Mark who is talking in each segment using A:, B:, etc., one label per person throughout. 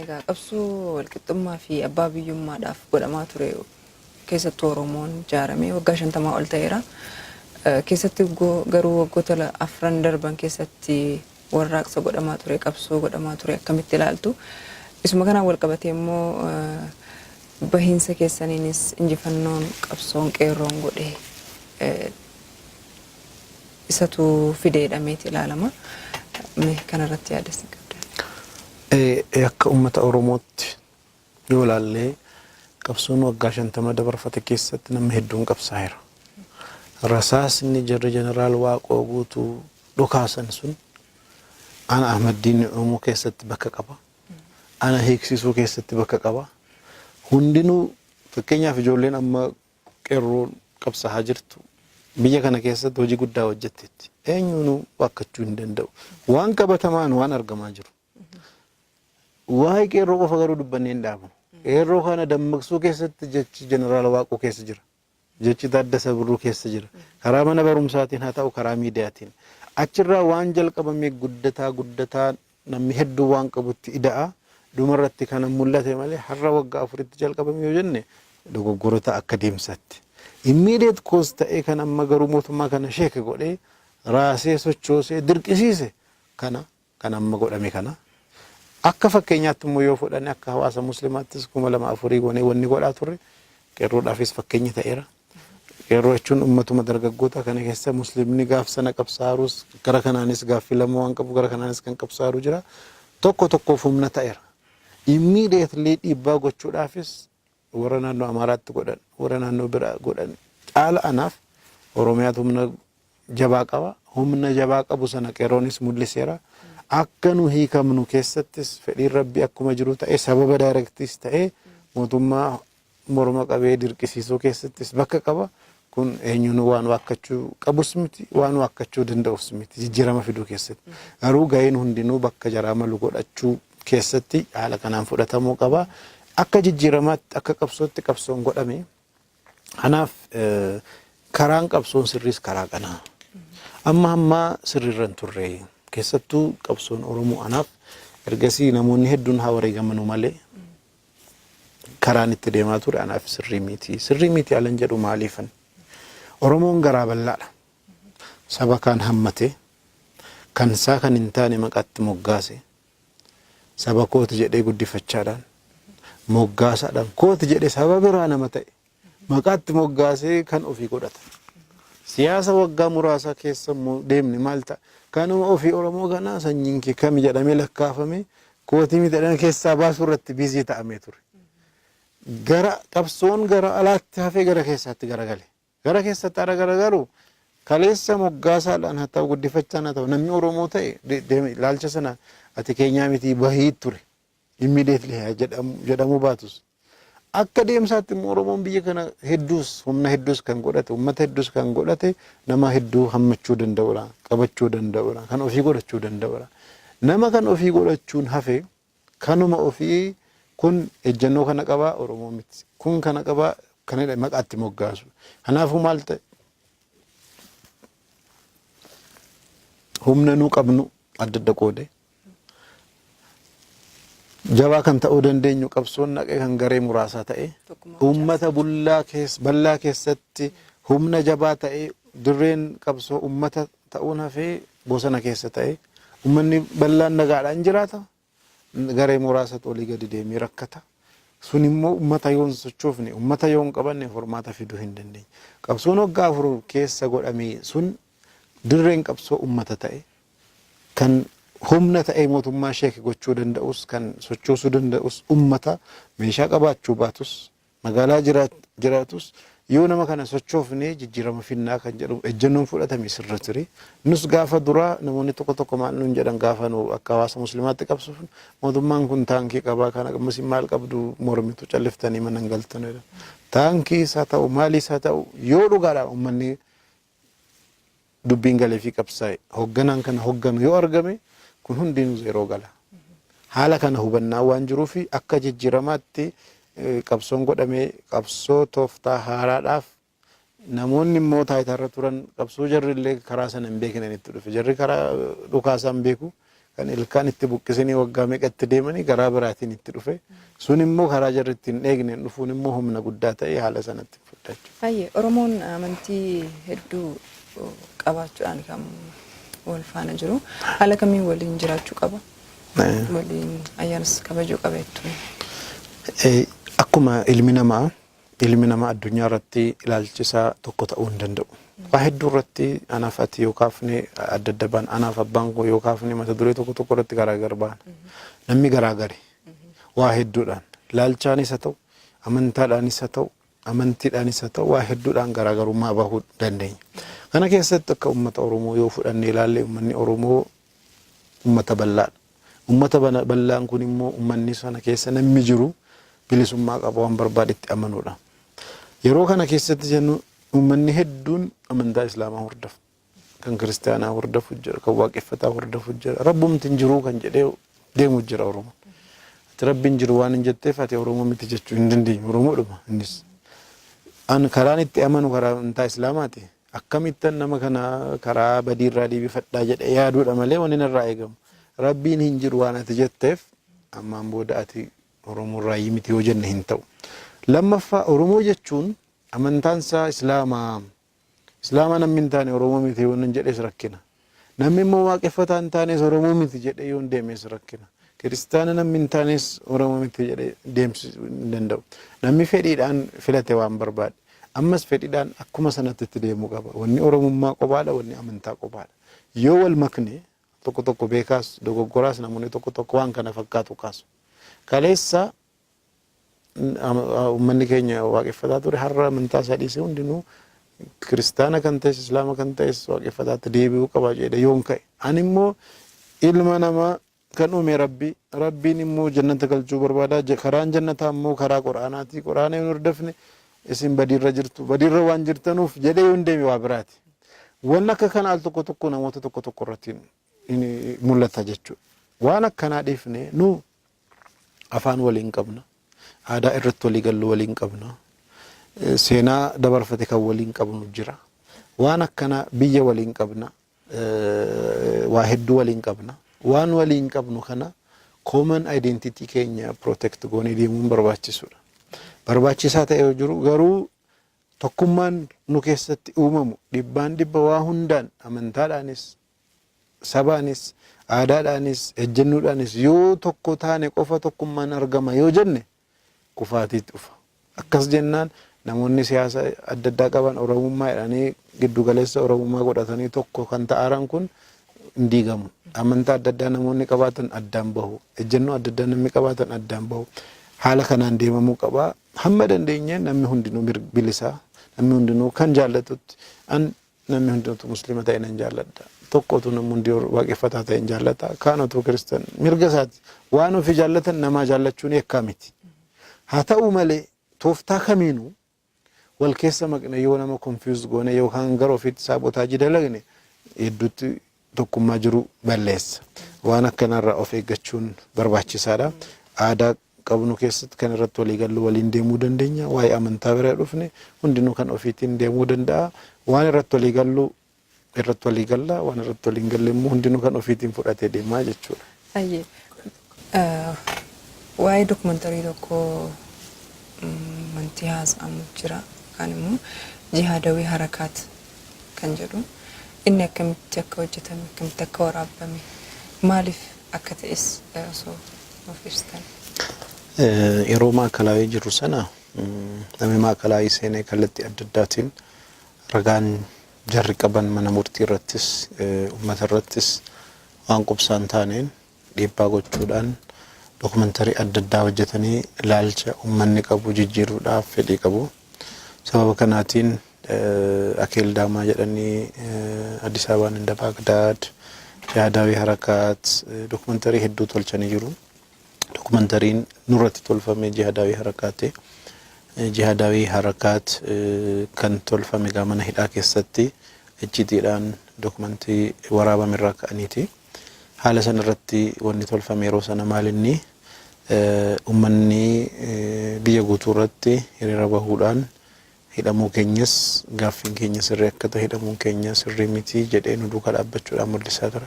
A: Egaa qabsoo walqixxummaa fi abbaa biyyummaadhaaf godhamaa ture keessattuu Oromoon ijaaramee waggaa 50 ol ta'eera. Keessatti garuu waggoota afran darban keessatti warraaqsa godhamaa ture, qabsoo godhamaa ture akkamitti ilaaltu? Isuma kanaan wal qabatee immoo bahiinsa keessaniinis injifannoon qabsoon qeerroon godhe isatu fide jedhameeti ilaalama. Mee kanarratti yaada isin qabdan.
B: Akka uummata Oromootti yoo ilaalle qabsoon waggaa 50 dabarfate keessatti namni hedduun qabsaa'eera. Rasaasni jarri Jeneraal Waaqoo Guutuu dhukaasan sun ana Ahmaddiin uumuu keessatti bakka qaba. Ana hiiksisuu keessatti bakka qaba. Hundinuu, fakkeenyaaf, ijoolleen amma qeerroon qabsaa'aa jirtu biyya kana keessatti hojii guddaa hojjetteetti. Eenyuunuu waakkachuu hin danda'u. Waan qabatamaan waan argamaa jiru. Waa'ee qeerroo qofa garuu dubbannee hin dhaabnu. Qeerroo kana dammaqsuu keessatti jechi Jeneraal Waaqoo keessa jira. Jechi Taaddasa Birruu keessa jira. Karaa mana barumsaatiin haa ta'u, karaa miidiyaatiin. Achirraa waan jalqabame guddataa guddataa namni hedduu waan qabutti ida'a. Dhumarratti kana mul'ate malee har'a waggaa 4tti jalqabame yoo jenne dogoggora ta'a akka deemsaatti. Immediate cause ta'ee kan amma garuu mootummaa kana shake godhee, raasee, sochoosee, dirqisiise kana kan amma godhame kana. Akka fakkeenyaatti immoo yoo fudhanne, akka hawaasa muslimaattis 2004 goonee wanni godhaa turre qeerroodhaafis fakkeenya ta'eera. Qeerroo jechuun ummatuma dargaggoota kana keessa muslimni gaaf sana qabsaa'arus, gara kanaanis gaaffii lama waan qabu, gara kanaanis kan qabsaa'aru jira. Tokko tokkoof humna ta'eera. Immediately dhiibbaa gochuudhaafis warra naannoo Amaaraatti godhan, warra naannoo biraa godhan caala anaaf Oromiyaatu humna jabaa qaba. Humna jabaa qabu sana qeerroonis mul'iseera. Akka nu hiikamnu keessattis fedhiin Rabbii akkuma jiru ta'ee, sababa directis ta'ee mootummaa morma qabee dirqisiisuu keessattis bakka qaba. Kun eenyuun waan waakkachuu qabus miti, waan waakkachuu danda'us miti jijjiirama fiduu keessatti. Garuu gaheen hundinuu bakka jaraa malu godhachuu keessatti haala kanaan fudhatamuu qaba. Akka jijjiiramaatti, akka qabsootti qabsoon godhame. Kanaaf karaan qabsoon sirriis karaa kanaa. Amma ammaa sirriirra hin turre. Keessattuu qabsoon Oromoo anaaf ergasii namoonni hedduun haa wareegamanuu malee karaan itti deemaa ture anaaf sirrii miti. Sirrii miti alan jedhu maaliifan? Oromoon garaa bal'aadha. Saba kaan hammate, kan isaa kan hin taane maqaatti moggaase, saba kooti jedhee guddifachaadhaan, moggaasaadhaan kooti jedhee saba biraa nama ta'e maqaatti moggaasee kan ofii godhata. Siyaasa waggaa muraasaa keessa immoo deemne maal ta'a? Kanuma ofii Oromoo kanaa sanyiin kee kami jedhamee lakkaafame, kootii miti jedhamee keessaa baasuu irratti busy ta'amee ture. Gara qabsoon gara alaatti hafee gara keessaatti garagale. Gara keessatti haala garagalu, kaleessa moggaasaadhaan haa ta'u, guddifachaan haa ta'u, namni Oromoo ta'e ilaalcha sana ati keenyaa miti bahii ture. Immediately haa jedhamuu baatus. Akka deemsaatti immoo Oromoon biyya kana hedduus, humna hedduus kan godhate, uummata hedduus kan godhate, nama hedduu hammachuu danda'udha, qabachuu danda'udha, kan ofii godhachuu danda'udha. Nama kan ofii godhachuun hafe, kanuma ofii kun ejjennoo kana qabaa Oromoo miti, kun kana qabaa kana maqaatti moggaasu. Kanaafuu maal ta'e? Humna nu qabnu adda adda qoode, jabaa kan ta'uu dandeenyu qabsoon naqee kan garee muraasaa ta'e uummata bullaa keessa bal'aa keessatti humna jabaa ta'e, dirreen qabsoo uummata ta'uun hafee bosona keessa ta'e, uummanni bal'aan nagaadhaan jiraata, garee muraasatu olii gadi deemee rakkata. Sun immoo uummata yoo hin sochoofne, uummata yoo hin qabanne, furmaata fiduu hin dandeenye. Qabsoon waggaa 4 keessa godhame sun dirreen qabsoo uummata ta'e, kan humna ta'ee mootummaa shake gochuu danda'us, kan sochoosuu danda'us ummata, meeshaa qabaachuu baatus, magaalaa jiraatus, yoo nama kana sochoofne jijjiirama finnaa kan jedhu ejjennoon fudhatame sirra ture. Nus gaafa duraa namoonni tokko tokko maal nuun jedhan? Gaafa nu akka hawaasa musliimaatti qabsuuf, mootummaan kun taankii qabaa, kana ammas maal qabdu, mormitu calliftanii mana hin galtanu jedhan. Taankii isaa ta'u, maalii isaa ta'u, yoo dhugaadhaan uummanni dubbiin galee fi qabsaa'e, hoogganaan kana hoogganu yoo argame, kun hundinuu zeeroo gala. Haala kana hubannaa waan jiruuf akka jijjiiramaatti qabsoon godhame qabsoo tooftaa haaraadhaaf, namoonni immoo taayitaarra turan qabsoo jarri illee karaa sana hin beekne itti dhufe. Jarri karaa dhukaasaa hin beeku. Kan ilkaan itti buqqisanii waggaa meeqatti deemanii karaa biraatiin itti dhufe. Sun immoo karaa jarri ittiin eegneen dhufuun immoo humna guddaa ta'e haala sanatti fudhachuu.
A: Baay'ee Oromoon amantii hedduu qabaachuudhaan kan wal faana jiru. Haala kamiin waliin jiraachuu qaba? Waliin ayyaanas kabajuu qaba jettuun.
B: Akkuma ilmi namaa addunyaa irratti ilaalchi isaa tokko ta'uu hin danda'u. Waa hedduu irratti anaaf ati yoo kaafne adda adda baan, anaaf abbaan koo yoo kaafne mata duree tokko tokko irratti garaagar baana. Namni garaagari. Waa hedduudhaan, ilaalchaanis haa ta'u, amantaadhaanis haa ta'u, amantiidhaanis haa ta'u, waa hedduudhaan garaagarummaa bahuu dandeenya. Kana keessatti akka uummata Oromoo yoo fudhanne ilaalle, uummanni Oromoo uummata bal'aadha. Uummata bal'aan kun immoo uummanni sana keessa namni jiru bilisummaa qaba, waan barbaadetti amanuudha. Yeroo kana keessatti jennu, uummanni hedduun amantaa Islaamaa hordofa. Kan Kiristaanaa hordofu jira, kan Waaqeffataa hordofu jira. Rabbumti hin jiruu kan jedhee deemu jira Oromoon. Ati Rabbi hin jiru waan hin jetteef ati Oromoo miti jechuu hin dandeenyu. Oromoodhuma innis. An karaan itti amanu karaa amantaa Islaamaati. Akkamittan nama kana karaa badiirraa deebifadhaa jedhee yaaduudha malee wanni narraa eegamu. Rabbiin hin jiru waan ati jetteef ammaan booda ati Oromoo irraa miti yoo jenne hin ta'u. Lammaffaa, Oromoo jechuun amantaan isaa Islaamaa. Islaama namni hin taane Oromoo miti yoo hin jedhes rakkina. Namni immoo Waaqeffataa hin taanes Oromoo miti jedhee yoo hin deemes rakkina. Kiristaana namni hin taanes Oromoo miti jedhee deemsisuu hin danda'u. Namni fedhiidhaan filate waan barbaade. Ammas fedhiidhaan akkuma sanatti itti deemuu qaba. Wanni Oromummaa kophaadha, wanni amantaa kophaadha. Yoo wal makne, tokko tokko beekaas dogoggoraas namoonni tokko tokko waan kana fakkaatu kaasu. Kaleessa uummanni keenya Waaqeffataa ture, har'a amantaa isaa dhiisee hundinuu Kiristaana kan ta'es, Islaama kan ta'es Waaqeffataatti deebi'uu qaba jedhe yoon ka'e. Ani immoo ilma namaa kan uume Rabbi, Rabbiin immoo jannata galchuu barbaada. Karaan jannataa immoo karaa Quraanaati. Quraana yoo hin hordofne isin badiirra jirtu. Badiirra waan jirtanuuf jedhee yoon deeme waa biraati. Wanni akka kana al tokko tokko namoota tokko tokko irratti mul'ata jechuudha. Waan akkanaa dhiifne, nu afaan waliin qabna. Aadaa irratti walii gallu waliin qabna. Seenaa dabarfate kan waliin qabnu jira. Waan akkana biyya waliin qabna. Waa hedduu waliin qabna. Waan waliin qabnu kana, common identity keenya protect goonee deemuun barbaachisuudha. Barbaachisaa ta'ee jiru garuu tokkummaan nu keessatti uumamu dhibbaan dhibba waa hundaan, amantaadhaanis, sabaanis, aadaadhaanis, ejjennoodhaanis yoo tokko taane qofa tokkummaan argama yoo jenne kufaatiitti dhufa. Akkas jennaan namoonni siyaasa adda addaa qaban Oromummaa jedhanii giddu galeessa Oromummaa godhatanii tokko kan ta'aran kun hin diigamu. Amantaa adda addaa namoonni qabaatan addaan bahu. Ejjennoo adda addaa namni qabaatan addaan bahu. Haala kanaan deemamuu qaba. Hamma dandeenye namni hundinuu bilisaa. Namni hundinuu kan jaallatutti, an namni hundinuu Muslima ta'e nan jaalladha. Tokko utuu namni hundi Waaqeffataa ta'e hin jaallata. Kaan utuu Kiristaan, mirga isaati. Waan ofii jaallatan namaa jaallachuun yakkaa miti. Haa ta'u malee tooftaa kamiinuu wal keessa maqne yoo nama confuse goone yookaan gara ofiitti sabotage dalagne hedduutti tokkummaa jiru balleessa. Waan akkanarraa of eeggachuun barbaachisaadha. Aadaa qabnu keessatti kan irratti walii gallu waliin deemuu dandeenya. Waa'ee amantaa bira dhufne hundinuu kan ofiitiin deemuu danda'a. Waan irratti walii gallu irratti walii galla, waan irratti walii hin galle immoo hundinuu kan ofiitiin fudhatee deemaa jechuudha.
A: Ayyee. Waa'ee dokumantarii tokko wanti haasa'amu jira. Yookaan immoo Jihaadawii Harakaat kan jedhu, inni akkamitti akka hojjetame, akkamitti akka waraabame, maaliif akka ta'es osoo nuuf ibsitan.
B: Yeroo maakalaayii jiru sana namni maakalaayii seenee kallattii adda addaatiin ragaan jarri qaban mana murtii irrattis uummata irrattis waan qubsaan taaneen dhiibbaa gochuudhaan dokumantarii adda addaa hojjetanii ilaalcha uummanni qabu jijjiiruudhaaf fedhii qabu. Sababa kanaatiin Akeel Daamaa jedhanii, Addis Ababaan inda Baagdaad, Jihaadaawii Harakaat, dokumantarii hedduu tolchanii jiru. Dokumentariin nurratti tolfame Jihaadaawii Harakaati. Jihaadaawii Harakaat kan tolfame gaa mana hidhaa keessatti icciitiidhaan dokumentii waraabame irraa ka'aniiti. Haala sana irratti wanni tolfame yeroo sana maalinni, uummanni biyya guutuu irratti hiriira bahuudhaan hidhamuu keenyas, gaaffiin keenya sirrii akka ta'e, hidhamuun keenya sirrii miti jedhee nu duukaa dhaabbachuudhaan mul'isaa ture.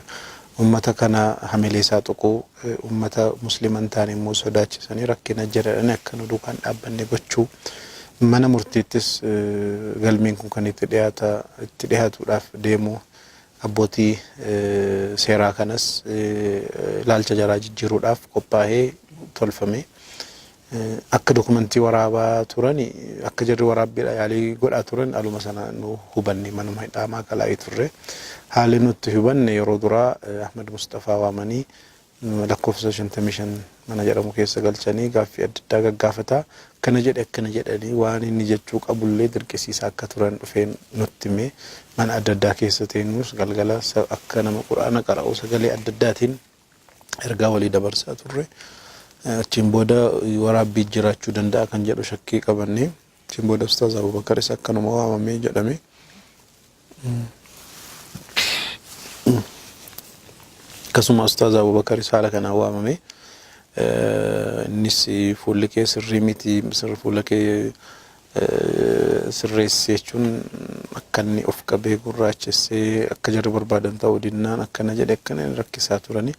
B: Uummata kana hamilee isaa tuquu, uummata Muslima hin taane immoo sodaachisanii rakkina jedhanii akka nu duukaan dhaabbanne gochuu. Mana murtiittis galmeen kun kan itti dhiyaata itti dhiyaatuudhaaf deemu abbootii seeraa kanas ilaalcha jaraa jijjiiruudhaaf qophaa'ee tolfame. Akka dokumentii waraabaa turan, akka jarri waraabbiidha yaalii godhaa turan aluma sana nu hubanne. Manuma hidhaa maakalaa'ii turre. Haalli nutti hubanne, yeroo duraa Ahmad Mustafaa waamanii lakkoofsa 55 mana jedhamu keessa galchanii gaaffii adda addaa gaggaafataa, akkana jedhe akkana jedhanii, waan inni jechuu qabullee dirqisiisaa akka turan dhufeen nutti hime. Mana adda addaa keessa teenyus galgala akka nama Quraana qara'u sagalee adda addaatiin ergaa walii dabarsaa turre. Achiin booda waraabbii jiraachuu danda'a kan jedhu shakkii qabanne. Achiin booda Ustaaz Abubakaris akkanuma waamamee jedhame. Akkasuma Ustaaz Abubakaris haala kanaan waamame. Innis fuulli kee sirrii miti, fuula kee sirreessi jechuun akka inni of qabee gurraachessee akka jarri barbaadan ta'uu dinnaan akkana jedhe akkana rakkisaa turani.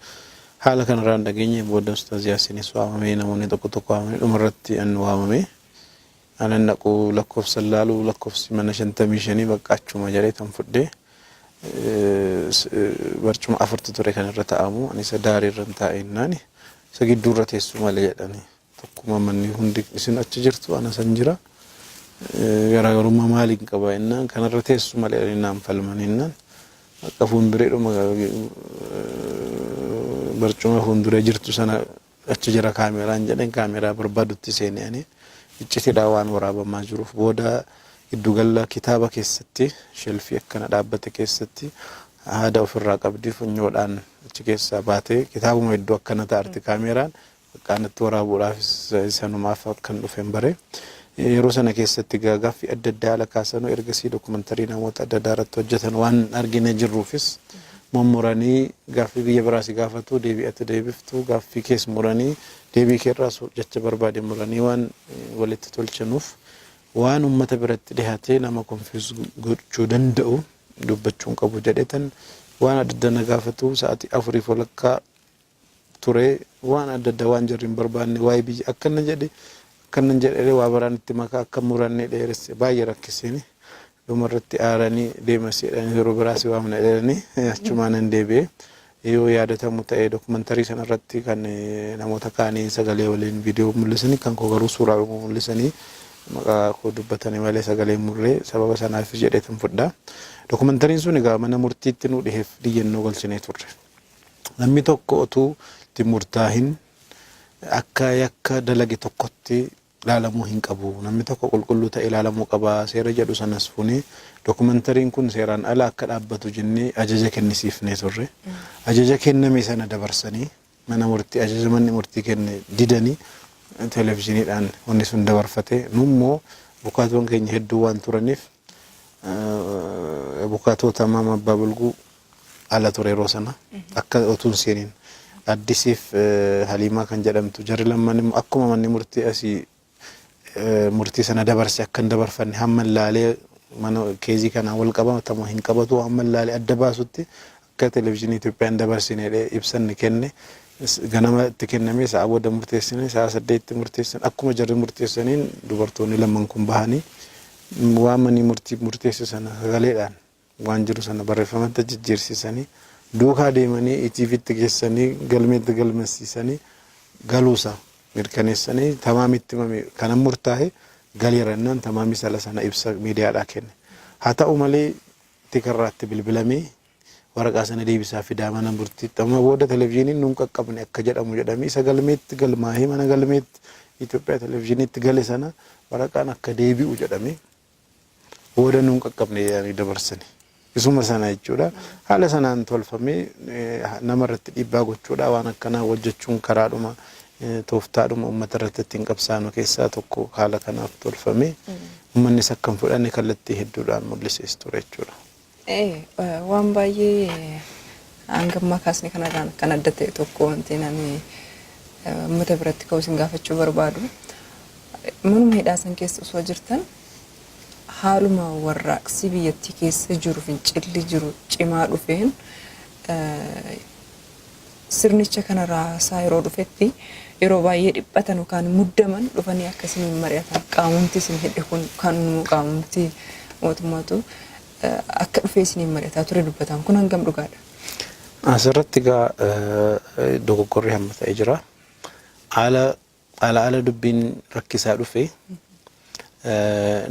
B: Haala kanarraan dhageenye booda Ustaaz Yaasinis waamamee, namoonni tokko tokko waamamee, dhumarratti an waamame. Anan naquu lakkoofsa laalu, lakkoofsi mana 55 bakka achuma jedhee tan fudhee, barcuma afurtu ture kan irra taa'amu, ani isa daarii irra taa'e. Isa gidduurra teessu malee jedhani. Tokkuma manni hundi, isin achi jirtu, ana san jira, garaagarummaa maaliin qaba jennaan, kanarra teessu malee jedhanii naan falman jennaan, akka fuuldureedhuma barcuma fuulduree jirtu sana achi jira kaameraan jedheen, kaameraa barbaadutti seene. Ani iccitiidhaan waan waraabamaa jiruuf booda giddugala kitaaba keessatti shelfii akkana dhaabbate keessatti haada ofirraa qabdi, funyoodhaan achi keessaa baatee kitaabuma iddoo akkana taarti kaameraan qaanatti waraabuudhaaf sanumaaf akkan dhufeen bare. Yeroo sana keessatti gaaffii adda addaa haala kaasanuu, ergasii dokumantarii namoota adda addaa irratti hojjetan waan argine jirruufis, mummuranii gaaffii biyya biraa si gaafatu, deebii ati deebiftu, gaaffii kees muranii, deebii keerraas jecha barbaade muranii waan walitti tolchanuuf, waan uummata biratti dhiyaatee nama confuse gochuu danda'u dubbachuun qabu jedhetan waan adda addaa na gaafatu. Sa'aatii 4:30 ture. Waan adda addaa waan jarri hin barbaanne, waa'ee biyya akkana jedhe akkana jedhee, waa baraan itti makaa akka murannee dheeresse, baay'ee rakkiseen. Dhumarratti aaranii deemas jedhanii, yeroo biraas waamna jedhanii, achumaan hin deebi'e. Yoo yaadatamu ta'e, dokumantarii sanarratti kan namoota kaanii sagalee waliin viidiyoo mul'isanii, kan koo garuu suuraa mul'isanii maqaa koo dubbatanii malee sagalee murree, sababa sanaaf jedheetan fudha. Dokumentariin sun egaa mana murtiitti nu dhiheef iyyannoo galchinee turre. Namni tokko otuu itti murtaahin akka yakka dalage tokkotti ilaalamuu hin qabu. Namni tokko qulqulluu ta'e ilaalamuu qaba. Seera jedhu sanas fuunee dokumentariin kun seeraan ala akka dhaabbatu jennee ajaja kennisiifnee turre. Ajaja kenname sana dabarsanii mana murtii, ajaja manni murtii kenne didanii televezyiiniidhaan wanni sun dabarfate. Nummoo bukaatoon keenya hedduu waan turaniif, bukaatoo Tamaam Abbaa Bulguu ala ture yeroo sana akka otuun seeniin, Addisiif Haliimaa kan jedhamtu, jarri lamman immoo akkuma manni murtii asii murtii sana dabarse akka hin dabarfanne, hamma laalee mana keezii kanaan wal qabatamu hin qabatu, hamma laalee adda baasutti akka televezyiinii Itoophiyaa hin dabarsine ibsanni kenne. Ganama itti kenname, sa'a booda murteessine, sa'a 8tti murteessan. Akkuma jarri murteessaniin dubartoonni lamman kun bahanii waan manni murtii murteesse sana sagaleedhaan waan jiru sana barreeffamatti jijjiirsisanii, duukaa deemanii ETVtti geessanii galmeetti galmeessisanii galuusaa mirkaneessanii, Tamaamitti himame kanan murtaa'e galeera jennaan, Tamaami sala sana ibsa miidiyaadhaa kenne. Haa ta'u malee tikarraatti bilbilamee waraqaa sana deebisaa fidaa mana murtiitti, amma booda televezyiiniin nuun qaqqabne akka jedhamu jedhamee, isa galmeetti galmaa'ee mana galmeetti Itoophiyaa televezyiiniitti gale sana waraqaan akka deebi'u jedhamee, booda nuun qaqqabne jedhanii dabarsani. Isuma sana jechuudha. Haala sanaan tolfamee nama irratti dhiibbaa gochuudha. Waan akkanaa hojjechuun karaadhuma tooftaadhuma uummata irratti ittiin qabsaanu keessaa tokko. Haala kanaaf tolfamee uummannis akka hin fudhanne kallattii hedduudhaan mul'isees ture jechuudha.
A: Waan baay'ee hanga ammaa kaasne kanarraan kan adda ta'e tokko wanti nani uummata biratti ka'uu isin gaafachuu barbaadu. Manuma hidhaa san keessa osoo jirtan, haaluma warraaqsi biyyattii keessa jiru, fincilli jiru cimaa dhufeen Sirnicha kana raasaa yeroo dhufetti yeroo baay'ee dhiphatan yookaan muddaman dhufanii akkasiniin mari'atan, qaamumti isin hidhe kun kan qaamumti mootummaatu akka dhufee isiniin mari'ataa ture dubbatan. Kun hangam dhugaadha?
B: Asirratti egaa dogoggorri hamma ta'e jira. Haala haala haala dubbiin rakkisaa dhufe,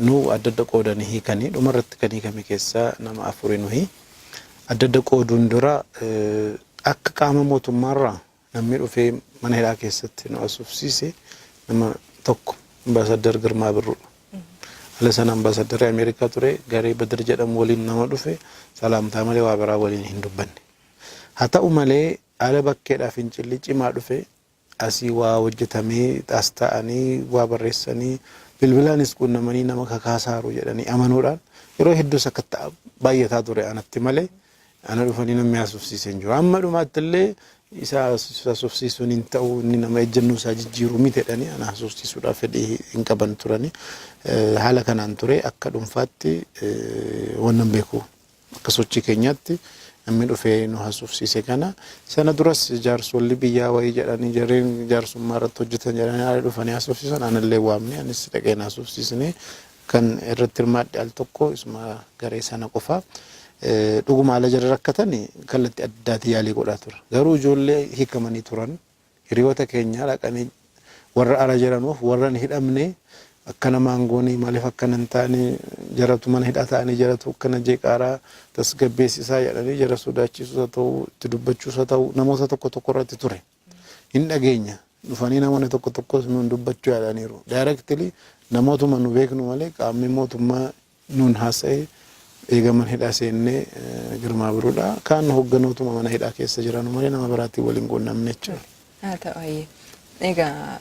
B: nu adda adda qoodanii hiikanii dhumarratti kan hiikame keessaa nama afurii nuhi. Adda adda qooduun dura akka qaama mootummaarraa namni dhufee mana hidhaa keessatti nu asufsiise nama tokko, Ambaasaddar Girmaa Birruudha. Haala sana ambaasaddarri Ameerikaa ture, garee Badir jedhamu waliin nama dhufe, salaamtaa malee waa biraa waliin hin dubbanne. Haa ta'u malee, haala bakkeedhaa fincilli cimaa dhufe, asii waa hojjetamee as ta'anii waa barreessanii bilbilaanis quunnamanii nama kakaasaaru jedhanii amanuudhaan yeroo hedduus akka baay'ataa ture anatti malee ana dhufanii namni haasofsiisee hin jiru. Amma dhumaatti illee isa haasofsiisuun hin ta'u, inni nama ejjennoo isaa jijjiiruu miti jedhanii ana haasofsiisuudhaaf fedhii hin qaban turani. Haala kanaan ture. Akka dhuunfaatti wannan beeku, akka sochii keenyaatti namni dhufee nu haasofsiise kana. Sana duras jaarsolli biyyaa wayii jedhanii, jarreen jaarsummaa irratti hojjetan jedhanii haala dhufanii haasofsiisan anallee waamne, anis dhaqeen haasofsiisne. Kan irratti hirmaadhe al tokko isuma garee sana qofa. Dhuguma haala jara rakkatan kallattii addaatiin yaalii godhaa ture. Garuu ijoollee hiikamanii turan hiriyoota keenya dhaqanii warra ala jiranuuf, warra hin hidhamne, akkana maangoonii maaliif akkana hin taane, jaratu mana hidhaa ta'anii jaratu akkana jeeqaaraa, tasgabbeessisaa jedhanii jara sodaachisuus haa ta'u, itti dubbachuus haa ta'u, namoota tokko tokko irratti ture. Hin dhageenya, dhufanii namoonni tokko tokkos nuun dubbachuu yaadaniiru. Directly namootuma nu beeknu malee qaamni mootummaa nuun haasa'e eegaman hidhaa seennee Girmaa Biruudha. Kaan hoogganootuma mana hidhaa keessa jiranu malee nama biraatiin waliin quunnamne jechuudha.
A: Haa ta'u, ayyee. Egaa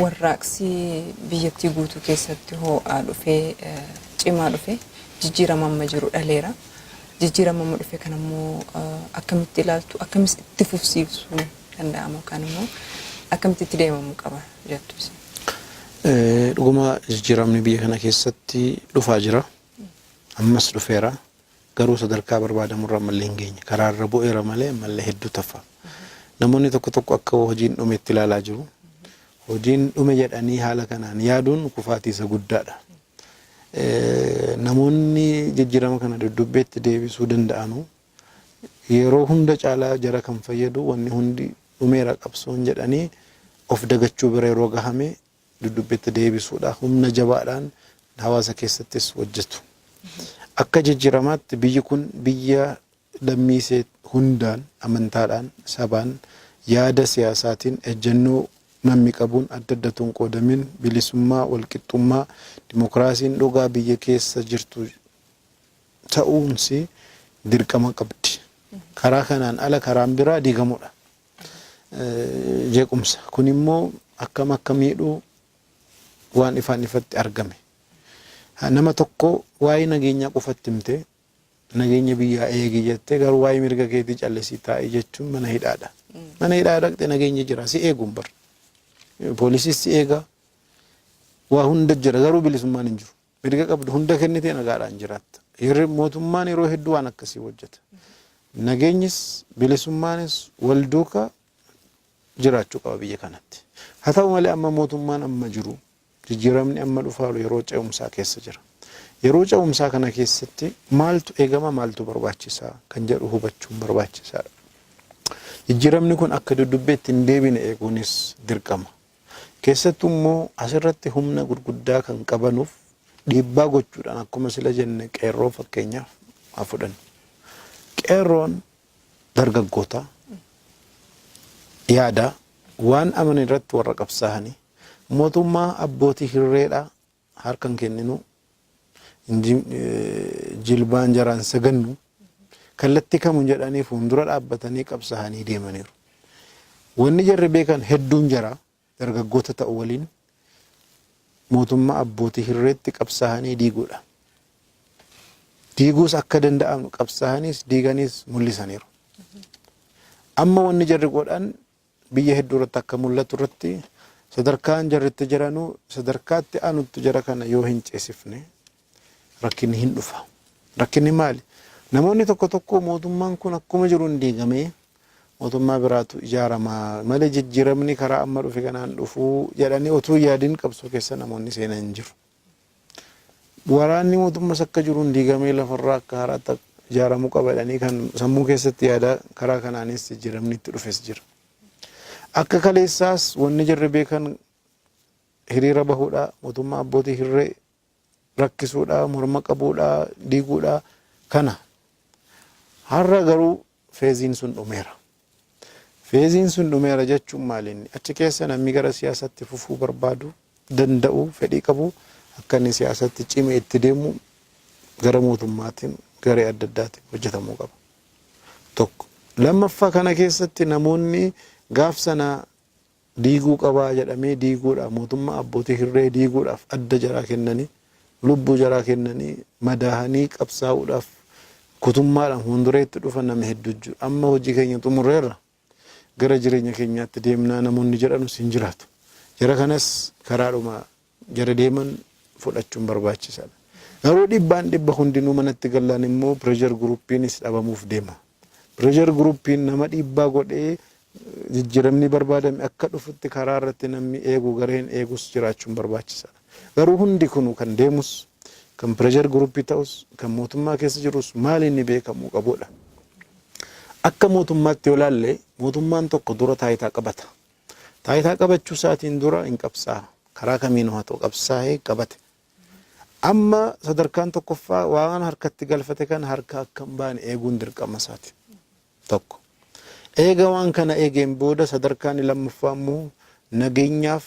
A: warraaqsi biyyattii guutuu keessatti ho'aa dhufee, cimaa dhufee jijjiirama amma jiru dhaleera. Jijjiirama amma dhufe kana immoo akkamitti ilaaltu? Akkamis itti fufsiisuu danda'ama yookaan immoo akkamitti itti deemamuu qaba jettu isin?
B: Dhuguma jijjiiramni biyya kana keessatti dhufaa jira. Ammas dhufeera. Garuu sadarkaa barbaadamurra ammallee hin geenye. Karaarra bu'eera malee ammallee hedduu tafa. Namoonni tokko tokko akka hojiin dhumetti ilaalaa jiru. Hojiin dhume jedhanii haala kanaan yaaduun kufaatii isa guddaadha. Namoonni jijjiirama kana dudubbeetti deebisuu danda'anu yeroo hunda caalaa jara kan fayyadu, wanni hundi dhumeera qabsoon jedhanii of dagachuu bira yeroo gahame dudubbeetti deebisuudha. Humna jabaadhaan hawaasa keessattis hojjetu. Akka jijjiiramaatti biyyi kun biyya lammiisee hundaan, amantaadhaan, sabaan, yaada siyaasaatiin, ejjennoo namni qabuun adda addatuun qoodamin, bilisummaa, walqixxummaa, dimokiraasiin dhugaa biyya keessa jirtu ta'uunsi dirqama qabdi. Karaa kanaan ala karaan biraa diigamudha. Jeequmsa. Kun immoo akkam akka miidhuu waan ifaan ifatti argame. Nama tokko waa'ee nageenyaa qofatti himtee, nageenya biyyaa eegi jettee, garuu waa'ee mirga keetii callisii taa'ii jechuun mana hidhaadha. Mana hidhaa dhaqxe nageenya jira, si eeguun bar. Poolisiis si eega, waa hunda jira, garuu bilisummaan hin jiru. Mirga qabdu hunda kennitee nagaadhaan jiraatta. Mootummaan yeroo hedduu waan akkasii hojjeta. Nageenyis bilisummaanis wal duuka jiraachuu qaba biyya kanatti. Haa ta'u malee, amma mootummaan amma jiru, jijjiiramni amma dhufaaru yeroo ce'umsaa keessa jira. Yeroo ce'umsaa kana keessatti maaltu eegama, maaltu barbaachisaa kan jedhu hubachuun barbaachisaadha. Jijjiiramni kun akka dudubbeetti hin deebine eeguunis dirqama. Keessattuu immoo asirratti humna gurguddaa kan qabanuuf dhiibbaa gochuudhaan, akkuma sila jenne, qeerroo fakkeenyaaf haa fudhannu. Qeerroon dargaggoota yaada waan amanan irratti warra qabsaa'anii, mootummaa abbootii hirreedhaa harka hin kenninu, jilbaan jaraan sagannu, kallattii kamuun jedhanii fuuldura dhaabbatanii qabsaa'anii deemaniiru. Wanni jarri beekan, hedduun jara dargaggoota ta'u waliin, mootummaa abbootii hirreetti qabsaa'anii diiguudha. Diiguus akka danda'amu qabsaa'aniis diiganiis mul'isaniiru. Amma wanni jarri godhan biyya hedduu irratti akka mul'atu irratti, sadarkaan jarritti jiranuu sadarkaatti aanutti jara kana yoo hin ceesifne rakkinni hin dhufa. Rakkinni maali? Namoonni tokko tokko mootummaan kun akkuma jiru hin diigamee mootummaa biraatu ijaarama malee jijjiiramni karaa amma dhufe kanaan dhufuu jedhanii otuu yaadiin qabsoo keessa namoonni seenan hin jiru. Waraanni mootummas akka jiruun diigamee lafarraa akka haaraatti ijaaramuu qaba jedhanii kan sammuu keessatti yaada karaa kanaanis jijjiiramni itti dhufes jira. Akka kaleessaas wanni jarri beekan hiriira bahuudha, mootummaa abbootii hirree rakkisuudha, morma qabuudha, diiguudha kana. Har'a garuu phase-iin sun dhumeera. Phase-iin sun dhumeera jechuun maalinni? Achi keessa namni gara siyaasatti fufuu barbaadu danda'u, fedhii qabu, akka inni siyaasatti cimee itti deemu gara mootummaatiin garee adda addaatiin hojjetamuu qaba. Tokko. Lammaffaa, kana keessatti namoonni gaaf sana diiguu qabaa jedhamee diiguudhaaf, mootummaa abbootii hirree diiguudhaaf adda jaraa kennanii, lubbuu jaraa kennanii, madaahanii qabsaa'uudhaaf kutummaadhaan fuuldureetti dhufan nama hedduu jiru. Amma hojii keenya xumurreerra, gara jireenya keenyaatti deemnaa namoonni jedhanus hin jiraatu. Jara kanas karaadhuma jara deeman fudhachuun barbaachisaadha. Garuu dhibbaan dhibba hundinuu manatti gallaan immoo pressure group-iinis dhabamuuf deema. Pressure group-iin nama dhiibbaa godhee jijjiiramni barbaadame akka dhufutti karaa irratti namni eegu, gareen eegus jiraachuun barbaachisaadha. Garuu hundi kunu kan deemus, kan pressure group-ii ta'us, kan mootummaa keessa jirus maal inni beekamuu qabudha. Akka mootummaatti yoo ilaalle, mootummaan tokko dura taayitaa qabata. Taayitaa qabachuu isaatiin dura hin qabsaa'a. Karaa kamiin haa ta'u qabsaa'ee qabate. Amma sadarkaan tokkoffaa waan harkatti galfate kana harka akka hin baane eeguun dirqama isaati. Tokko. Eega waan kana eegeen booda sadarkaan lammaffaa immoo nageenyaaf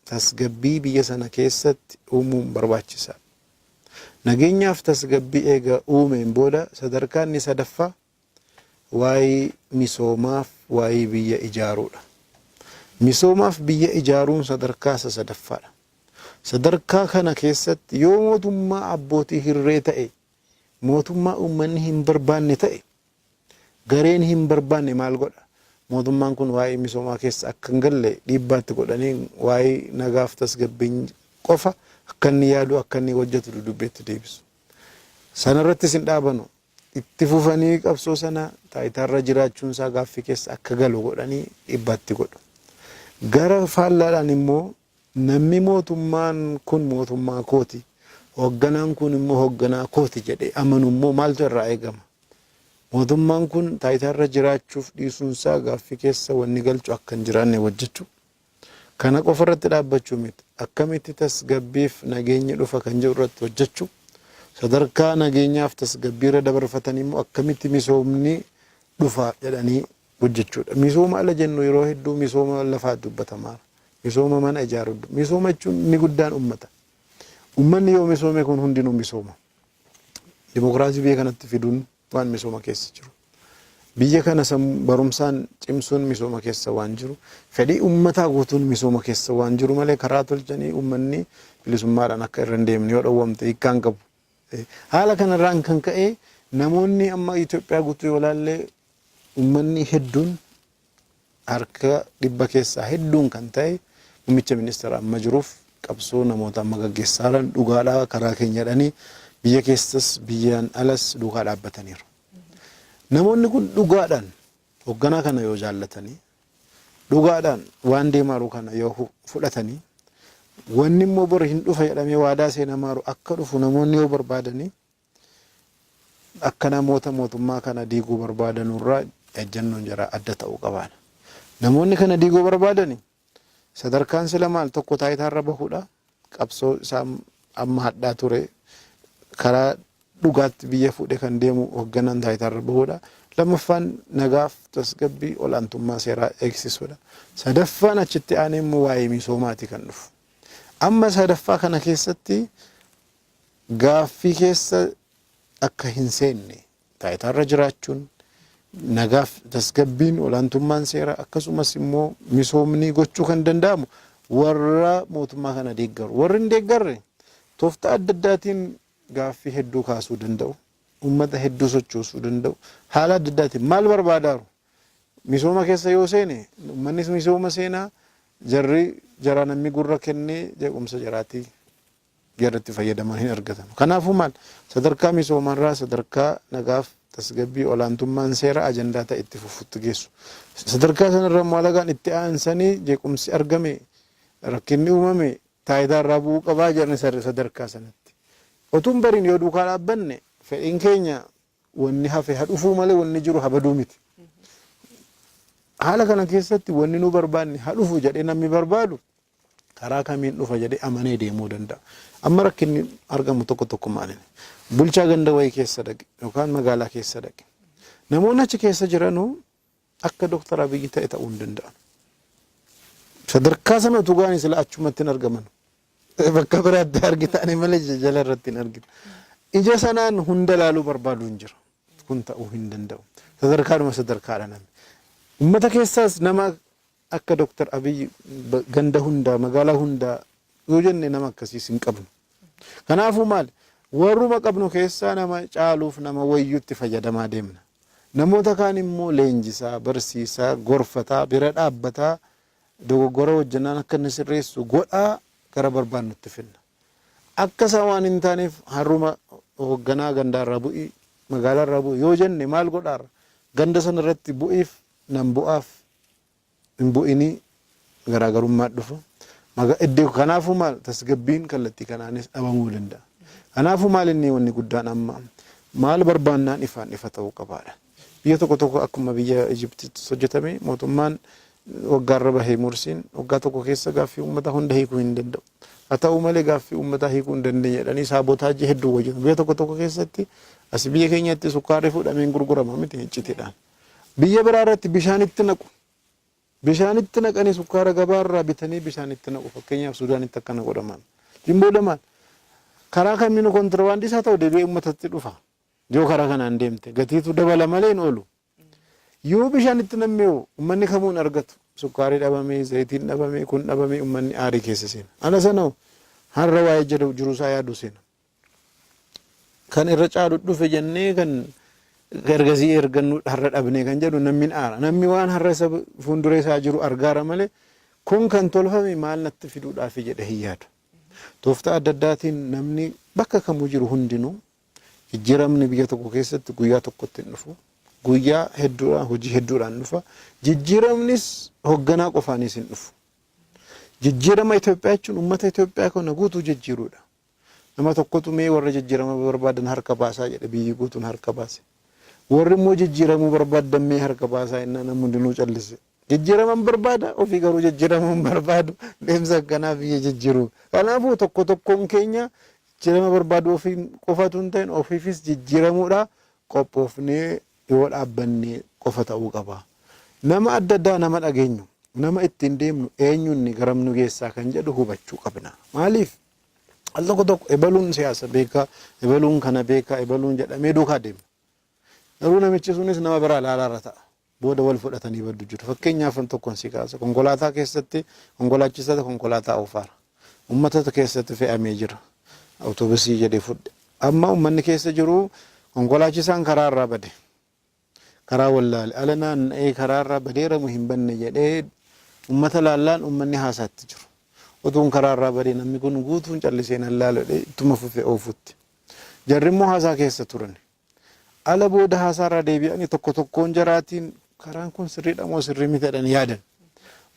B: tasgabbii biyya sana keessatti uumuun barbaachisaadha. Nageenyaaf tasgabbii eega uumeen booda sadarkaan inni sadaffaa waa'ee misoomaaf waa'ee biyya ijaaruudha. Misoomaaf biyya ijaaruun sadarkaa isa sadaffaadha. Sadarkaa kana keessatti yoo mootummaa abbootii hirree ta'e, mootummaa uummanni hin barbaanne ta'e, gareen hin barbaanne maal godha? Mootummaan kun waa'ee misoomaa keessa akka hin galle dhiibbaatti godhanii, waa'ee nagaaf tasgabbiin qofa akka inni yaadu, akka inni hojjetu dudubbeetti deebisu. Sanarrattis hin dhaabanu. Itti fufanii qabsoo sana taayitaarra jiraachuun isaa gaaffii keessa akka galu godhanii dhiibbaatti godhu. Gara faallaadhaan immoo namni mootummaan kun mootummaa kooti, hoogganaan kun immoo hoogganaa kooti jedhee amanu immoo maaltu irraa eegama? Mootummaan kun taayitaarra jiraachuuf dhiisuunsaa gaaffii keessa wanni galchu akka hin jiraanne hojjechuu. Kana qofa irratti dhaabbachuu miti. Akkamitti tasgabbiif nageenyi dhufa kan jedhu irratti hojjechuu. Sadarkaa nageenyaaf tasgabbiirra dabarfatanii immoo akkamitti misoomni dhufa jedhanii hojjechuudha. Misooma ala jennu yeroo hedduu misooma lafaa dubbatamaa. Misooma mana ijaaruu. Misooma jechuun inni guddaan uummata. Uummanni yoo misoome kun hundinuu misooma. Dimokiraasii biyya kanatti fiduun waan misooma keessa jiru. Biyya kana barumsaan cimsuun misooma keessa waan jiru. Fedhii uummataa guutuun misooma keessa waan jiru malee karaa tolchanii uummanni bilisummaadhaan akka irra hin deemne yoo dhowwamte hiikkaan qabu. Haala kanarraan kan ka'e namoonni amma Itoophiyaa guutuu yoo ilaalle, uummanni hedduun, harka dhibba keessaa hedduun kan ta'e, muummicha ministeera amma jiruuf qabsoo namoota amma gaggeessaa jiran dhugaadhaa karaa keenya jedhanii biyya keessas biyyaan alas duukaa dhaabbataniiru. Namoonni kun dhugaadhaan hoogganaa kana yoo jaallatanii, dhugaadhaan waan deemaa jiru kana yoo fudhatanii, wanni immoo bor hin dhufa jedhamee waadaa seenamaa jiru akka dhufu namoonni yoo barbaadanii, akka namoota mootummaa kana diiguu barbaadanurraa ejjennoon jara adda ta'uu qabaana. Namoonni kana diiguu barbaadani sadarkaan sila maal? Tokko taayitaarra bahuudha. Qabsoo isaa amma hadhaa ture karaa dhugaatti biyya fuudhee kan deemu hoogganaan taayitaarra bahuudha. Lammaffaan nagaaf tasgabbii olaantummaa seeraa eegsisuudha. Sadaffaan achitti aanee immoo waa'ee misoomaati kan dhufu. Amma sadaffaa kana keessatti gaaffii keessa akka hin seenne taayitaarra jiraachuun, nagaaf tasgabbiin, olaantummaan seeraa, akkasumas immoo misoomni gochuu kan danda'amu warra mootummaa kana deeggaru. Warri hin deeggarre tooftaa adda addaatiin gaaffii hedduu kaasuu danda'u. Uummata hedduu sochoosuu danda'u. Haala adda addaatiin maal barbaadaaru? Misooma keessa yoo seene uummannis misooma seenaa, jarri jaraa namni gurra kennee jeequmsa jaraatii jarratti fayyadaman hin argatan. Kanaafuu maal, sadarkaa misoomarraa sadarkaa nagaaf tasgabbii, olaantummaan seera ajandaa ta'e itti fufutti geessu. Sadarkaa sanarra immoo alagaan itti aansanii jeequmsi argame, rakkinni uumame, taayitaa irraa bu'uu qabaa jedhan sadarkaa sanatti. Otuun bariin yoo duukaa dhaabbanne, fedhiin keenya wanni hafe ha dhufuu malee wanni jiru ha baduu miti. Haala kana keessatti wanni nu barbaanne ha dhufu jedhee namni barbaadu karaa kamiin dhufa jedhee amanee deemuu danda'a. Amma rakkinni argamu tokko tokko maali? Bulchaa ganda wayii keessa dhaqe yookaan magaalaa keessa dhaqe. Namoonni achi keessa jiranuu akka Dooktar Abiyyi ta'e ta'uu hin danda'an. Sadarkaa sana utuu ga'anii sila achumatti hin argaman. Bakka biraatti argitanii malee jala irratti hin argitu. Ija sanaan hunda ilaaluu barbaadu hin jiru. Kun ta'uu hin danda'u. Sadarkaadhuma sadarkaadha namni. Uummata keessaas nama akka Dooktar Abiyyi ganda hundaa, magaalaa hundaa yoo jenne, nama akkasiis hin qabnu. Kanaafuu maali? Warruma qabnu keessaa nama caaluuf nama wayyuutti fayyadamaa deemna. Namoota kaan immoo leenjisaa, barsiisaa, gorfataa, bira dhaabbataa, dogoggora hojjennaan akka inni sirreessu godhaa gara barbaannutti finna. Akka isaa waan hin taaneef harruma hoogganaa gandaarraa bu'ii, magaalaarraa bu'ii yoo jenne maal godhaarra? Ganda sana irratti bu'iif nan bu'aaf hin bu'inii garaagarummaa dhufa. Iddoo kanaafuu maal, tasgabbiin kallattii kanaanis dhabamuu danda'a. Kanaafuu maal, inni wanni guddaan amma maal barbaannaan ifaan ifa ta'uu qabaadha. Biyya tokko tokko, akkuma biyya Ijiptitti hojjetame, mootummaan waggaarra bahee Mursiin waggaa tokko keessa gaaffii uummataa hunda hiikuu hin danda'u. Haa ta'u malee gaaffii uummataa hiikuu hin dandeenye jedhanii saabotaajii hedduu hojjetu. Biyya tokko tokko keessatti, as biyya keenyatti sukkaarri fuudhamee hin gurgurama miti iccitiidhaan. Biyya biraa irratti bishaanitti naqu. Bishaanitti naqanii, sukkaara gabaarraa bitanii bishaanitti naqu. Fakkeenyaaf Suudaanitti akkana godhaman. Ittiin booda maal? Karaa kamiinuu kontirbaandii isaa ta'u deebi'ee uummatatti dhufa. Yoo karaa kanaan deemte gatiitu dabala malee hin oolu. Yoo bishaan itti nam'ee uummanni kamuu hin argatu. Sukkaarri dhabamee, zayitiin dhabamee, kun dhabamee, uummanni aarii keessa seena. Ala sana har'a waa'ee jedhu jiruusaa yaadu seena. Kan irra caalu dhufe jennee kan ergasii ergannu har'a dhabnee kan jedhu namni hin aara. Namni waan har'a isa fuuldura isaa jiru argaara malee kun kan tolfame maal natti fiduudhaaf jedhe hin yaadu. Tooftaa adda addaatiin namni bakka kamuu jiru hundinuu, jijjiiramni biyya tokko keessatti guyyaa tokkotti hin dhufu. Guyyaa hedduudhaan, hojii hedduudhaan dhufa. Jijjiiramnis hoogganaa qofaanis hin dhufu. Jijjiirama Itoophiyaa jechuun uummata Itoophiyaa kana guutuu jijjiiruudha. Nama tokkotu mee warra jijjiirama barbaadan harka baasaa jedhe, biyyi guutuun harka baase. Warri immoo jijjiiramuu barbaadan mee harka baasaa jennaan namni hundinuu callise. Jijjiiraman barbaada, ofii garuu jijjiiramuu hin barbaadu, deemsa akkanaa biyya jijjiiru. Kanaafuu tokko tokkoon keenya jijjiirama barbaadu ofii qofatu hin ta'in, ofiifis jijjiiramuudha qophoofnee yoo dhaabbanne qofa ta'uu qaba. Nama adda addaa nama dhageenyu, nama ittiin deemnu eenyuun garam nu geessaa kan jedhu hubachuu qabna. Maaliif? Al tokko tokko ebaluun siyaasa beekaa, ebaluun kana beekaa, ebaluun jedhamee duukaa deema. Garuu namichi sunis nama biraa ilaalaarra ta'a. Booda wal fudhatanii baddu jiru. Fakkeenyaaf tokkoon si kaasa. Konkolaataa keessatti konkolaachisaa konkolaataa oofaara. Uummata keessatti fe'amee jira. Awutoobisii jedhee fudhe. Amma uummanni keessa jiru konkolaachisaan karaarraa bade. Karaa wallaale. Ala naanna'ee karaarraa badeeramu hin banne jedhee uummata laallaan uummanni haasaatti jiru. Otuun karaarraa badee namni kun guutuun callisee nan laalu jedhee ittuma fufee oofutti. Jarri immoo haasaa keessa turan. Ala booda haasaarraa deebi'anii tokko tokkoon jaraatiin karaan kun sirriidha moo sirrii miti jedhanii yaadan.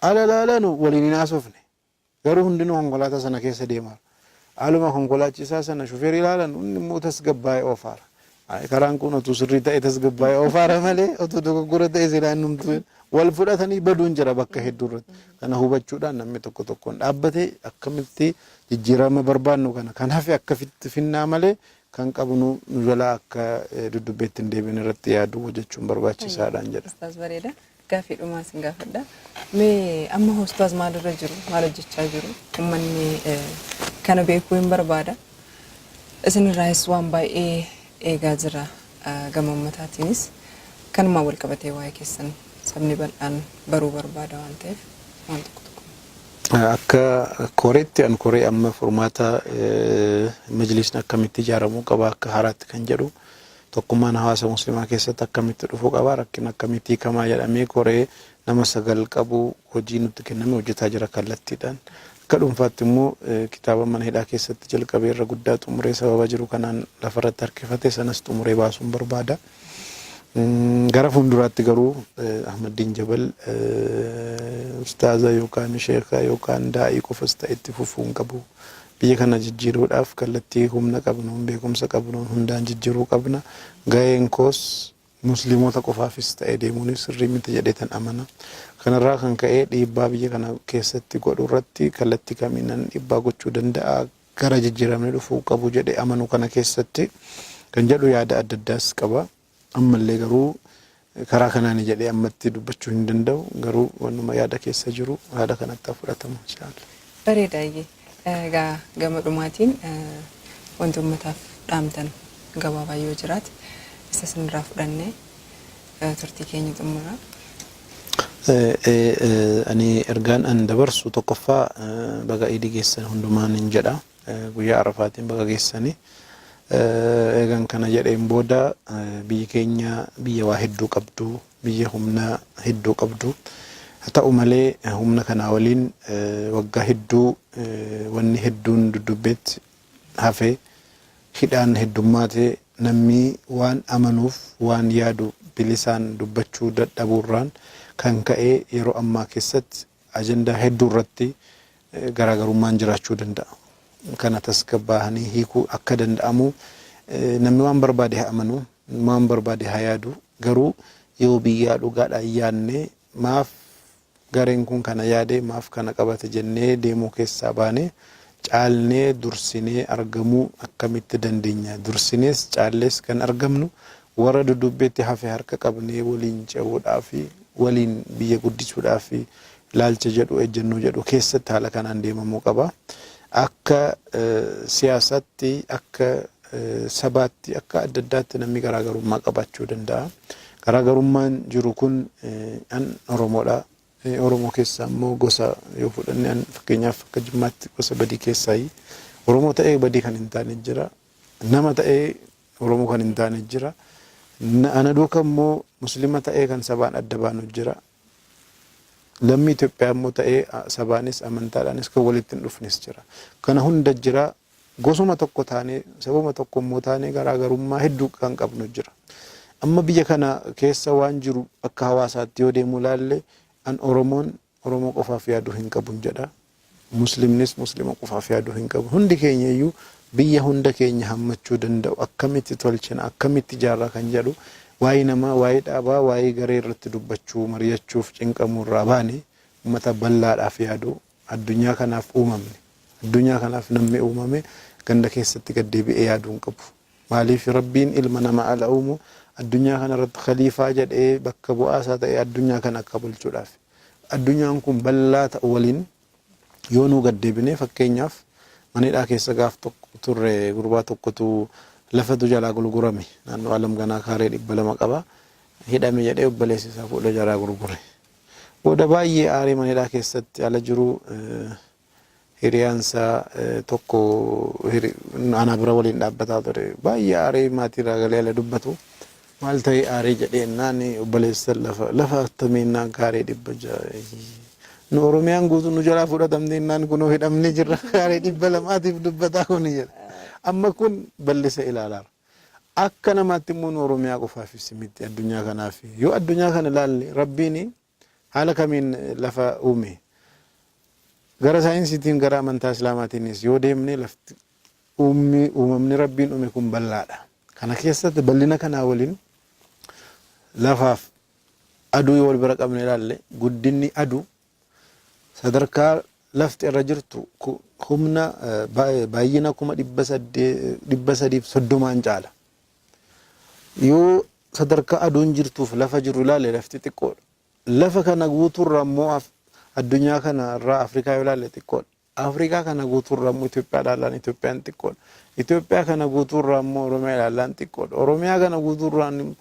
B: Ala laalanu waliin hin haasofne. Garuu hundinuu konkolaataa sana keessa deemaa. Aluma konkolaachisaa sana, shufeerii ilaalan, inni immoo tasgabbaa'ee oofaara. Karaan kun otuu sirrii ta'e tasgabbaa'ee oofaara malee otuu dogoggora ta'e silaa innumtuu wal fudhatanii baduun jira bakka hedduu irratti. Kana hubachuudhaan namni tokko tokkoon dhaabbatee akkamitti jijjiirama barbaannu kana kan hafe akkamitti finnaa malee kan qabnu nu jalaa akka dudubbeetti hin deebiin irratti yaaduu hojjechuun barbaachisaadhaan jedha.
A: Ustaaz, bareeda. Gaaffii dhumaa sin gaafadha. Mee amma Ustaaz maalirra jiru? Maal hojjechaa jiru? Uummanni kana beekuu hin barbaada. Isinirraayis waan baay'ee eegaa jira gama uummataatiinis. Kanumaan wal qabatee waa'ee keessan sabni bal'aan baruu barbaada waan ta'eef waan tokko tokko.
B: Akka koreetti, an koree amma furmaata majlisni akkamitti ijaaramuu qaba akka haaraatti kan jedhu, tokkummaan hawaasa muslimaa keessatti akkamitti dhufuu qaba, rakkina akkamitti hiikamaa jedhamee koree nama 9 qabu hojii nutti kenname hojjetaa jira kallattiidhaan. Akka dhuunfaatti immoo kitaaba mana hidhaa keessatti jalqabee irra guddaa xumuree sababa jiru kanaan lafarratti harkifate sanas xumuree baasuun barbaada. Gara fuulduraatti garuu Ahmaddiin Jabal ustaaza yookaan sheeka yookaan daa'ii qofas ta'e itti fufuu hin qabu. Biyya kana jijjiiruudhaaf kallattii humna qabnuun, beekumsa qabnuun hundaan jijjiiruu qabna. Gaheen koos Musliimota qofaafis ta'e deemuunis sirrii miti jedheetan amana. Kanarraa kan ka'e dhiibbaa biyya kana keessatti godhu irratti kallattii kamiinan dhiibbaa gochuu danda'a, gara jijjiiramni dhufuu qabu jedhee amanu kana keessatti kan jedhu yaada adda addaas qaba. Ammallee garuu karaa kanaani jedhee ammatti dubbachuu hin danda'u. Garuu wannuma yaada keessa jiru haala kanatti haa fudhatamu inshallah.
A: Bareeda eeyyee. Egaa gama dhumaatiin wanti uummataaf dhaamtan gabaabaa yoo jiraate isa isinirraa fudhannee turtii keenya xumurra.
B: Ani ergaan an dabarsu tokkoffaa baga iidii geessan hundumaan hin jedha. Guyyaa Arafaatiin baga geessanii. Eegan kana jedheen booda biyyi keenya biyya waa hedduu qabdu, biyya humna hedduu qabdu. Haa ta'u malee humna kanaa waliin waggaa hedduu wanni hedduun dudubbeetti hafe, hidhaan heddummaate, namni waan amanuuf waan yaadu bilisaan dubbachuu dadhabuurraan kan ka'e yeroo ammaa keessatti ajandaa hedduu irratti garaagarummaan jiraachuu danda'a. Kana tasgabbaahanii hiikuu akka danda'amu, namni waan barbaade haa amanu, waan barbaade haa yaadu, garuu yoo biyyaa dhugaadhaan yaadne maaf gareen kun kana yaade, maaf kana qabate jennee deemuu keessaa baane caalnee dursinee argamuu akkamitti dandeenya? Dursinees caallees kan argamnu warra dudubbeetti hafe harka qabnee waliin ce'uudhaa fi waliin biyya guddisuudhaa fi ilaalcha jedhu, ejjennoo jedhu keessatti haala kanaan deemamuu qaba. Akka siyaasaatti, akka sabaatti, akka adda addaatti namni garaagarummaa qabaachuu danda'a. Garaagarummaan jiru kun an Oromoodha. Oromoo keessaa immoo gosa yoo fudhanne, an fakkeenyaaf akka Jimmaatti gosa badii keessaayi. Oromoo ta'ee badii kan hin taane jira. Nama ta'ee Oromoo kan hin taane jira. Ana duuka immoo Muslima ta'ee kan sabaan adda baanu jira. Lammii Itoophiyaa immoo ta'ee sabaanis amantaadhaanis kan walitti hin dhufnes jira. Kana hunda jira. Gosuma tokko taanee, sabuma tokko immoo taanee garaagarummaa hedduu kan qabnu jira. Amma biyya kana keessa waan jiru akka hawaasaatti yoo deemu ilaalle, an Oromoon Oromoo qofaaf yaaduu hin qabun jedha. Muslimnis Muslima qofaaf yaaduu hin qabu. Hundi keenya iyyuu biyya hunda keenya hammachuu danda'u akkamitti tolchina, akkamitti ijaarraa kan jedhu waa'ee namaa, waa'ee dhaabaa, waa'ee garee irratti dubbachuu, mari'achuuf cinqamuu irraa baane uummata bal'aadhaaf yaaduu, addunyaa kanaaf uumamne. Addunyaa kanaaf namni uumame ganda keessatti gad deebi'ee yaaduu hin qabu. Maaliif Rabbiin ilma nama ala uumu addunyaa kana irratti khaliifaa jedhee bakka bu'aa isaa ta'ee addunyaa kana akka bulchuudhaaf. Addunyaan kun bal'aa ta'u waliin yoo nuu gad deebinee, fakkeenyaaf mana hidhaa keessa gaaf tokko turre, gurbaa tokkotu lafatu jalaa gurgurame, naannoo Alam Ganaa kaaree 200 qaba, hidhame jedhee obboleessi isaa fuudhee jalaa gurgure. Booda baay'ee aaree mana hidhaa keessatti ala jiru hiriyaan isaa tokko ana bira waliin dhaabbataa ture. Baay'ee aaree maatii irraa galee ala dubbatu. Maal ta'e aaree jedhee naan, obboleessa lafa attamii naan kaaree 600. Nu Oromiyaan guutuu nu jalaa fudhatamne naan kunoo hidhamnee jirra, kaaree 200tiif dubbataa kuni jedha. Amma kun bal'isa ilaalaara. Akka namaatti immoo nu Oromiyaa qofaafis miti, addunyaa kanaaf. Yoo addunyaa kana ilaalle Rabbiin haala kamiin lafa uume? Gara saayinsiitiin, gara amantaa Islaamaatiinis yoo deemne, lafti uummi uumamni Rabbiin uume kun bal'aadha. Kana keessatti bal'ina kanaa waliin lafaaf aduu yoo wal bira qabne ilaalle, guddinni aduu sadarkaa lafti irra jirtu humna baay'ina 330,000n caala. Yoo sadarkaa aduun jirtuuf lafa jiru ilaalle, lafti xiqqoodha. Lafa kana guutuurra immoo addunyaa kana irraa Afrikaa yoo ilaalle xiqqoodha. Afrikaa kana guutuurra immoo Itoophiyaa ilaallaan Itoophiyaan xiqqoodha. Itoophiyaa kana guutuurra immoo Oromiyaa ilaallaan xiqqoodha. Oromiyaa kana guutuurraan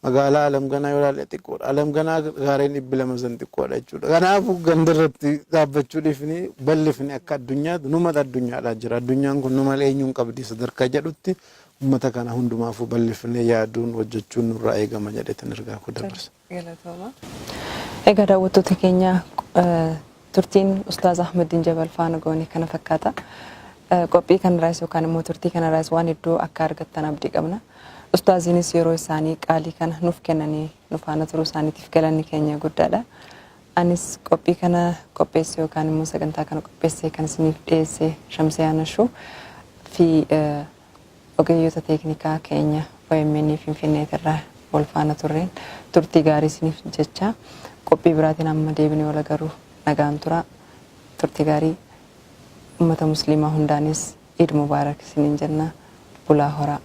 B: magaalaa Alamganaa yoo ilaalle xiqqoodha. Alamganaa gaareen 200 san xiqqoodha jechuudha. Kanaafuu ganda irratti dhaabbachuu dhiifni bal'ifni akka addunyaatti numata addunyaadhaa jira. Addunyaan kun nu malee eenyuun qabdi sadarkaa jedhutti uummata kana hundumaafuu bal'ifnee yaaduun hojjechuun nurraa eegama jedheetan ergaa koo dabarsa.
A: Galatooma. Egaa daawwattoota keenya, turtiin Ustaaz Ahmadiin Jabal faana goone kana fakkaata. Qophii kanarraas yookaan immoo turtii kanarraas waan hedduu akka argattan abdii qabna. Ustaaziinis yeroo isaanii qaalii kana nuuf kennanii nu faana turuu isaaniitiif galanni keenya guddaadha. Anis qophii kana qopheesse yookaan immoo sagantaa kana qopheesse kan isiniif dhiyeesse Shamsee Anashuu fi ogeeyyota teeknikaa keenya OMN Finfinneetirraa wal faana turreen turtii gaarii isiniif jecha qophii biraatiin amma deebinee wal agaruu nagaan tura. Turtii gaarii ummata musliimaa hundaanis Iid Mubaarak isiniin jenna. Bulaa horaa.